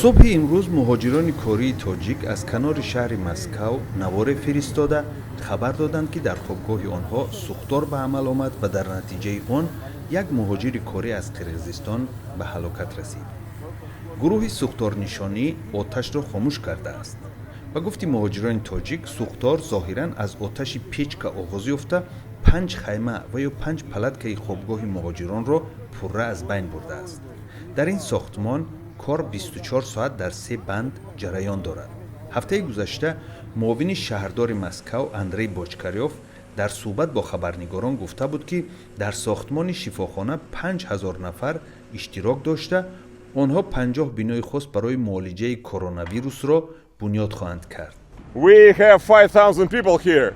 Субҳи имрӯз муҳоҷирони кории тоҷик аз канори шаҳри Москав наворе фиристода, хабар доданд, ки дар хобгоҳи онҳо сӯхтор ба амал омад ва дар натиҷаи он як муҳоҷири корӣ аз Қирғизистон ба ҳалокат расид. Гурӯҳи сӯхторнишонӣ оташро хомӯш кардааст. Ба гуфти муҳоҷирони тоҷик, сӯхтор зоҳиран аз оташи печка оғоз ёфта, панҷ хайма ва ё панҷ палаткаи хобгоҳи муҳоҷиронро пурра аз байн бурдааст. Дар ин сохтмон кор 24 соат дар се банд ҷараён дорад. Ҳафтаи гузашта муовини шаҳрдори Москав Андрей Бочкарёв дар суҳбат бо хабарнигорон гуфта буд, ки дар сохтмони шифохона 5000 нафар иштирок дошта, онҳо 50 бинои хос барои муолиҷаи коронавирусро бунёд хоҳанд кард. We have 5,000 people here.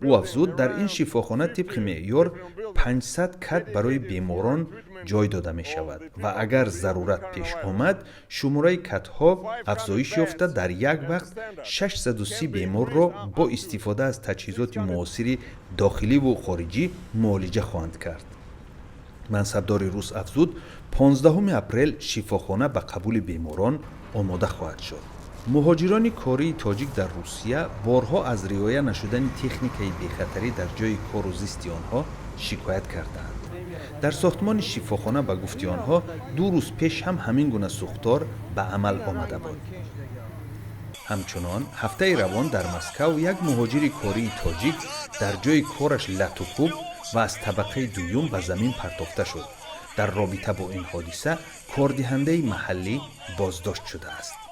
Ӯ афзуд, дар ин шифохона тибқи меъёр 500 кат барои беморон ҷой дода мешавад ва агар зарурат пеш омад, шумораи катҳо афзоиш ёфта, дар як вақт 630 беморро бо истифода аз таҷҳизоти муосири дохиливу хориҷӣ муолиҷа хоҳанд кард. Мансабдори рус афзуд, 15 апрел шифохона ба қабули беморон омода хоҳад шуд. Муҳоҷирони кории тоҷик дар Русия борҳо аз риоя нашудани техникаи бехатарӣ дар ҷойи кору зисти онҳо шикоят кардаанд. Дар сохтмони шифохона, ба гуфти онҳо, 2 рӯз пеш ҳам ҳамин гуна сӯхтор ба амал омада буд. Ҳамчунон, ҳафтаи равон дар Москав як муҳоҷири кории тоҷик дар ҷойи кораш лату кӯб ва аз табақаи дуюм ба замин партофта шуд. Дар робита бо ин ҳодиса кордиҳандаи маҳаллӣ боздошт шудааст.